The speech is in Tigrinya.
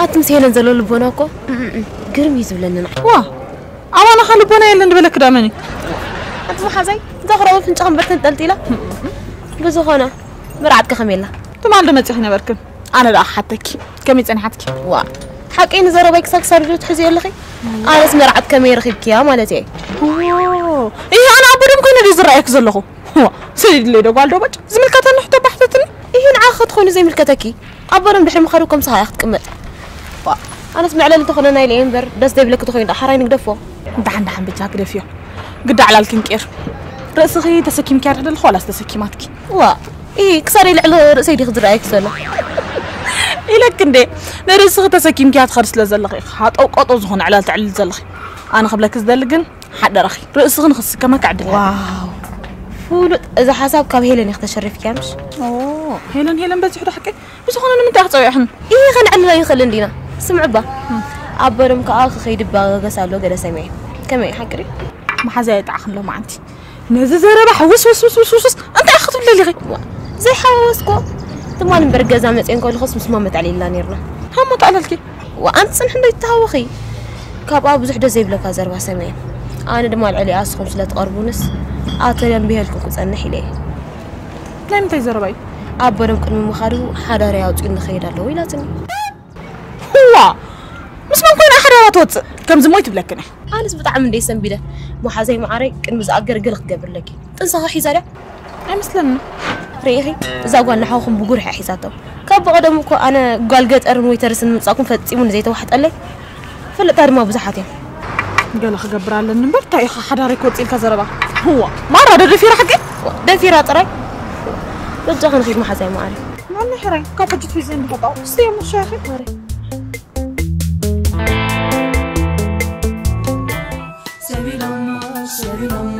ኣቲ ምስ ሄለን ዘሎ ልቦና እኮ እም፣ እም፣ እም፣ ግርም እዩ ዝብለኒ ንዓ። ዋ ኣማናኻ ልቦና የለን ዝበለክ ዳመኒ። ኣቲ መሓዛይ እዛ ክረቡ ፍንጫ ክንበር ተንጠልጢላ። ብዝኾነ መርዓትከ ከመይ ኣላ? ትማል ዶ መፂኺ ነበርክን? ኣነ ደኣ ክሓተኪ ከመይ ፀኒሓትኪ? ዋ ሓቀይ ንዘረባይ ክሳብ ክሳብ ዶ ትሕዝዮ ኣለኺ? ኣነስ መርዓት ከመይ ረኺብክያ ማለት እየ። ይህ ኣነ ኣቦ ደም ኮይነ ድዩ ዝረኣየክ ዘለኹ? ዋ፣ ሰሊድለይ ዶ ጓል ዶ በጭ ዝምልከተኒ ሕቶ ባሕተትኒ። ይህ ንዓኺ ክትኾኑ ዘይምልከተኪ። ኣቦ ደም ድሕሪ ምኻዱ ከም ሰኻ እያ ክትቅመጥ። ዋ ኣነስ መዕለሊ ተኾነ ናይ ለየ እምበር ደስ ዘይብለኪ ተኾይኑ ደኣ ሓራይ ንግደፎ። ደሓን ደሓን ብጃ ግደፍዮ። ግዳ ዕላልክን ቄር ርእስኺ ተሰኪምኪያ ዶ ዘለኹ ዋላስ ተሰኪማትኪ? ዋ ኢ ክሳደይ ልዕሊ ርእሰይ ዲኺ ዝረኣየኪ ዘሎ? ኢለክ እንዴ ንርእስኺ ተሰኪምኪያ ትኸድ ስለ ዘለኺ ሓጠው ቆጠው ዝኾነ ዕላል ተዕልል ዘለኺ። ኣነ ክብለኪ ዝደሊ ግን ሓደራኺ ርእስኺ ንኽስከመካ ዕድል ሃቢ። ዋው ፍሉጥ። እዚ ሓሳብ ካብ ሄለን ኢኺ ተሸሪፍክያ ምሽ? ኦ ሄለን ሄለን በዚሑ ዶ ሓቀይ? ብዝኾነ ንምንታይ ክፀዊዕኽን? ኢ ከነዕልሎ ይኽእል እንዲና። ስምዕባ ኣቦ ደም ከኣ ክኸይድ ይባገገስ ኣሎ ገለ ሰሚዐ። ከመይ ሓቂ ድዩ? መሓዛይ ኣይጠዓኽን ሎማዓንቲ ነዚ ዘረባ ሕውስ ውስ ውስ ውስ ውስ እንታይ ክትብለሊ ኢኺ? ዘይሓወስኮ ትማል እምበር ገዛ መፅአ እንከለኹስ ምስ ማመት ኣዕሊልና ነርና። ሃሞ ተዕለልኪ። ወኣንቲ ፅንሒ እንዶ ይተሃወኺ። ካብኣ ብዙሕ ደስ ዘይብለካ ዘረባ ሰሚዐ። ኣነ ድማ ልዕሊኣ እስኹም ስለ ትቐርቡንስ ኣተደንቢሀልኩም ክፀንሕ ኢለ እየ። ናይ ምንታይ ዘረባ እዩ? ኣቦ ደም ቅድሚ ምኻዱ ሓዳር ኣውፅኡ ንኸይድ ኣለዎ ኢላትኒ። ህዋ ምስ መን ኮይና ሓዳራ ትወፅእ? ከምዚ ሞ ይትብለክን እያ። ኣነስ ብጣዕሚ እንደ ሰንቢደ። መሓዘይ መዓረይ ቅድሚ ዝኣገር ገለ ክትገብር ኣለኪ። ጥንሳኻ ሒዛ ድያ? ኣይመስለኒ። ርኢኺ እዛ ጓል ንሓውኹም ብጉርሒ ሒዛቶ። ካብ ብቐደሙ እኮ ኣነ ጓል ገጠርን ወይተርስን ምምጻእኩም ፈጺሙ ንዘይተዋሕጠለይ። ፍልጥታ ድማ ብዙሓት እዮም። ገለ ክገብር ኣለኒ እምበር እንታይ ኢኻ ሓዳረይ ክወፅእ ኢልካ ዘረባ? ህዋ ማራ ዶ ደፊራ ሓቂ? ደፊራ ጥራይ። በጃኺ ንኺድ መሓዛይ መዓረይ። ማን ሕራይ ካብ ሕጂ ትፊዘ እንድፈጣው ስተየ ሙሻኺ። ሰቢሎሞ ሰቢሎሞ